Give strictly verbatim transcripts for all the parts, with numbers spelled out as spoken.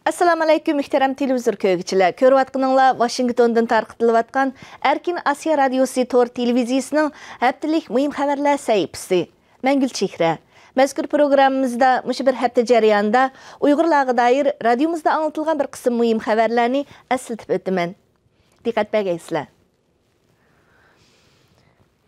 ئەسسالامۇئەلەيكۇم، مۆھتەرەم تېلېۋىزور كۆرگۈچىلەر. كۆرۈۋاتقىنىڭلار ۋاشىنگتوندىن تارقىتىلىۋاتقان ئەركىن ئاسىيا رادىيوسى تور تېلېۋىزىيىسىنىڭ ھەپتىلىك مۇھىم خەۋەرلەر سەھىپىسى. مەن گۈلچېھرە. مەزكۇر پروگراممىمىزدا مۇشۇ بىر ھەپتە جەريانىدا ئۇيغۇرلارغا دائىر رادىيومىزدا ئاڭلىتىلغان بىر قىسىم مۇھىم خەۋەرلەرنى ئەسلىتىپ ئۆتىمەن. دىققەت بەرگەيسىلەر.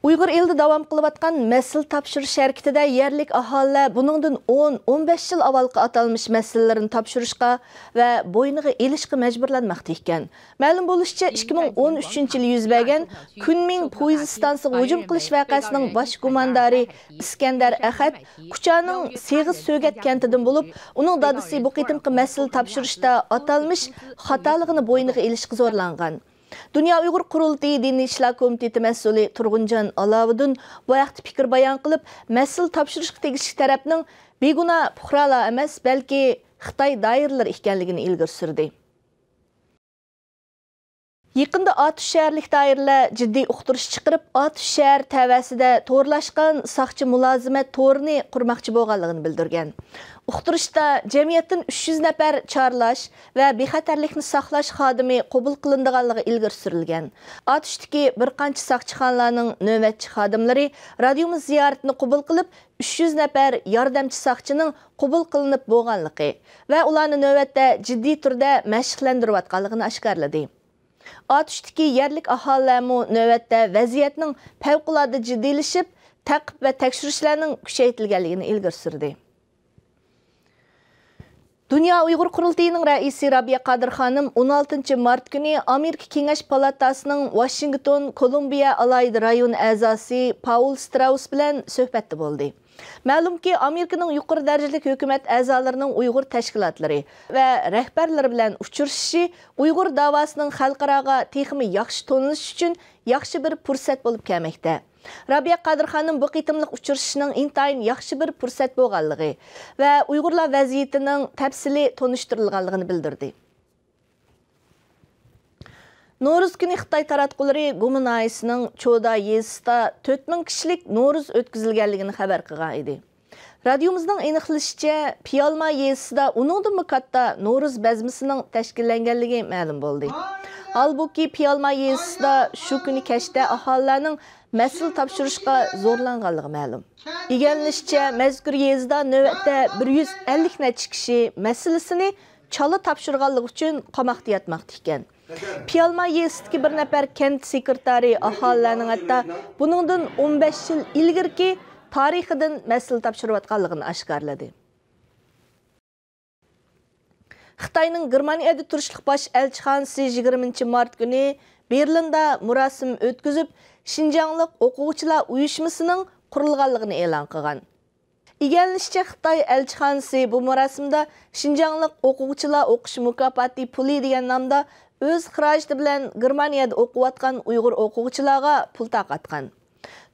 ئۇيغۇر ئېلىدە داۋام قىلىۋاتقان مەسىلە تاپشۇرۇش ھەرىكىتىدە يەرلىك ئاھالىلەر بۇنىڭدىن ئون، ئون بەش يىل ئاۋۋالقى ئاتالمىش مەسىلىلىرىنى تاپشۇرۇشقا ۋە بوينىغا ئېلىشقا مەجبۇرلانماقتا ئىكەن. مەلۇم بولۇشىچە، ئىككى مىڭ ئون ئۈچىنچى يىلى يۈز بەرگەن كۈنمىڭ پويىز ئىستانسىغا ھۇجۇم قىلىش ۋەقەسىنىڭ باش گۇماندارى ئىسكەندەر ئەخەت كۇچانىڭ سېغىز سۆگەت كەنتىدىن بولۇپ، ئۇنىڭ دادىسى بۇ قېتىمقى مەسىلە تاپشۇرۇشتا ئاتالمىش خاتالىقىنى بوينىغا ئېلىشقا زورلانغان. دۇنيا ئۇيغۇر قۇرۇلتىيى دىنىي ئىشلار كومىتېتى مەسئۇلى تۇرغۇنجان ئالاۋۇدۇن بۇ ھەقتە پىكىر بايان قىلىپ، مەسىلە تاپشۇرۇشقا تېگىشلىك تەرەپنىڭ بىگۇناھ پۇقرالار ئەمەس، بەلكى خىتاي دائىرىلىرى ئىكەنلىكىنى ئىلگىرى سۈردى. يېقىندا ئاتۇش شەھەرلىك دائىرىلەر جىددىي ئۇقتۇرۇش چىقىرىپ، ئاتۇش شەھەر تەۋەسىدە تورلاشقان ساقچى مۇلازىمەت تورىنى قۇرماقچى بولغانلىقىنى بىلدۈرگەن. ئۇقتۇرۇشتا جەمئىيەتتىن ئۈچ يۈز نەپەر چارلاش ۋە بىخەتەرلىكنى ساقلاش خادىمى قوبۇل قىلىنىدىغانلىقى ئىلگىرى سۈرۈلگەن. ئاتۇشتىكى بىر قانچە ساقچىخانىلارنىڭ نۆۋەتچى خادىملىرى رادىيومىز زىيارىتىنى قوبۇل قىلىپ، ئۈچ يۈز نەپەر ياردەمچى ساقچىنىڭ قوبۇل قىلىنىپ بولغانلىقى ۋە ئۇلارنى نۆۋەتتە جىددىي تۈردە مەشىقلەندۈرۈۋاتقانلىقىنى ئاشكارىلىدى. ئاتۇشتىكى يەرلىك ئاھالىلەرمۇ نۆۋەتتە ۋەزىيەتنىڭ پەۋقۇلئاددە جىددىيلىشىپ، تەقىپ ۋە تەكشۈرۈشلەرنىڭ كۈچەيتىلگەنلىكىنى ئىلگىرى سۈردى. دۇنيا ئۇيغۇر قۇرۇلتىيىنىڭ رەئىسى رابىيە قادىر خانىم ئون ئالتىنچى مارت كۈنى ئامېرىكا كېڭەش پالاتاسىنىڭ ۋاشىنگتون كولومبىيە ئالاھىدە رايون ئەزاسى پاۋل ستراۋس بىلەن سۆھبەتتە بولدى. مەلۇمكى، ئامېرىكىنىڭ يۇقىرى دەرىجىلىك ھۆكۈمەت ئەزالىرىنىڭ ئۇيغۇر تەشكىلاتلىرى ۋە رەھبەرلىرى بىلەن ئۇچرىشىشى ئۇيغۇر داۋاسىنىڭ خەلقئاراغا تېخىمۇ ياخشى تونۇلۇشى ئۈچۈن ياخشى بىر پۇرسەت بولۇپ كەلمەكتە. رابىيە قادىر خانىم بۇ قېتىملىق ئۇچرىشىشنىڭ ئىنتايىن ياخشى بىر پۇرسەت بولغانلىقى ۋە ئۇيغۇرلار ۋەزىيىتىنىڭ تەپسىلىي تونۇشتۇرۇلغانلىقىنى بىلدۈردى. نورۇز كۈنى خىتاي تاراتقۇلىرى گۇما ناھىيەسىنىڭ چودا يېزىسىدا تۆت مىڭ كىشىلىك نورۇز ئۆتكۈزۈلگەنلىكىنى خەۋەر قىلغان ئىدى. رادىيومىزنىڭ ئېنىقلىشىچە، پىيالما يېزىسىدا ئۇنىڭدىنمۇ كاتتا نورۇز بەزمىسىنىڭ تەشكىللەنگەنلىكى مەلۇم بولدى. ھالبۇكى، پىيالما يېزىسىدا شۇ كۈنى كەچتە ئاھالىلەرنىڭ مەسىلە تاپشۇرۇشقا زورلانغانلىقى مەلۇم. ئىگىلىنىشىچە، مەزكۇر يېزىدا نۆۋەتتە بىر يۈز ئەللىك نەچچە كىشى مەسىلىسىنى چالا تاپشۇرغانلىقى ئۈچۈن قاماقتا ياتماقتا ئىكەن. پىيالما يېزىسىدىكى بىر نەپەر كەنت سېكرېتارى ئاھالىلەرنىڭ ھەتتا بۇنىڭدىن ئون بەش يىل ئىلگىرىكى تارىخىدىن مەسىلە تاپشۇرۇۋاتقانلىقىنى ئاشكارىلىدى. خىتاينىڭ گېرمانىيەدە تۇرۇشلۇق باش ئەلچىخانىسى يىگىرمىنچى مارت كۈنى بېرلىندا مۇراسىم ئۆتكۈزۈپ، شىنجاڭلىق ئوقۇغۇچىلار ئۇيۇشمىسىنىڭ قۇرۇلغانلىقىنى ئېلان قىلغان. ئىگىلىنىشىچە، خىتاي ئەلچىخانىسى بۇ مۇراسىمدا شىنجاڭلىق ئوقۇغۇچىلار ئوقۇش مۇكاپاتى پۇلى دېگەن نامدا ئۆز خىراجىتى بىلەن گېرمانىيەدە ئوقۇۋاتقان ئۇيغۇر ئوقۇغۇچىلارغا پۇل تارقاتقان.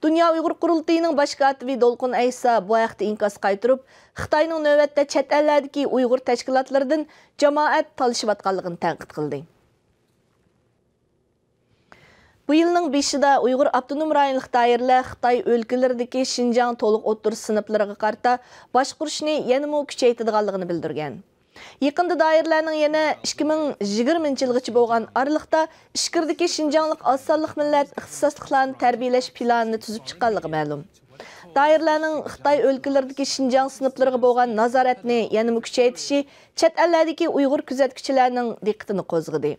دۇنيا ئۇيغۇر قۇرۇلتىيىنىڭ باش كاتىپى دولقۇن ئەيسا بۇ ھەقتە ئىنكاس قايتۇرۇپ، خىتاينىڭ نۆۋەتتە چەت ئەللەردىكى ئۇيغۇر تەشكىلاتلىرىدىن جامائەت تالىشىۋاتقانلىقىنى تەنقىد قىلدى. بۇ يىلنىڭ بېشىدا ئۇيغۇر ئاپتونوم رايونلۇق دائىرىلەر خىتاي ئۆلكىلىرىدىكى شىنجاڭ تولۇق ئوتتۇرا سىنىپلىرىغا قارىتا باشقۇرۇشنى يەنىمۇ كۈچەيتىدىغانلىقىنى بىلدۈرگەن. يېقىندا دائىرىلەرنىڭ يەنە ئىككى مىڭ يىگىرمىنچى يىلغىچە بولغان ئارىلىقتا ئىچكىرىدىكى شىنجاڭلىق ئاز سانلىق مىللەت ئىختىساسلىقلارنى تەربىيەلەش پىلانىنى تۈزۈپ چىققانلىقى مەلۇم. دائىرىلەرنىڭ خىتاي ئۆلكىلىرىدىكى شىنجاڭ سىنىپلىرىغا بولغان نازارەتنى يەنىمۇ كۈچەيتىشى چەت ئەللەردىكى ئۇيغۇر كۆزەتكۈچىلەرنىڭ دىققىتىنى قوزغىدى.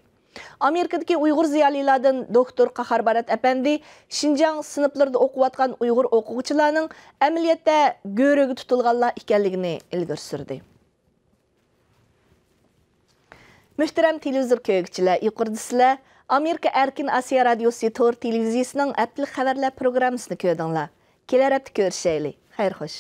ئامېرىكىدىكى ئۇيغۇر زىيالىيلاردىن دوكتور قاھار بارات ئەپەندى شىنجاڭ سىنىپلىرىدا ئوقۇۋاتقان ئۇيغۇر ئوقۇغۇچىلارنىڭ ئەمەلىيەتتە گۆرۈگە تۇتۇلغانلار ئىكەنلىكىنى ئىلگىرى سۈردى. مۆھتەرەم تېلېۋىزور كۆرگۈچىلەر، يۇقىرىدا سىلەر ئامېرىكا ئەركىن ئاسىيا رادىيوسى تور تېلېۋىزىيىسىنىڭ ھەپتىلىك خەۋەرلەر پروگراممىسىنى كۆردۈڭلار. كېلەر ھەپتە كۆرۈشەيلى. خەير خوش.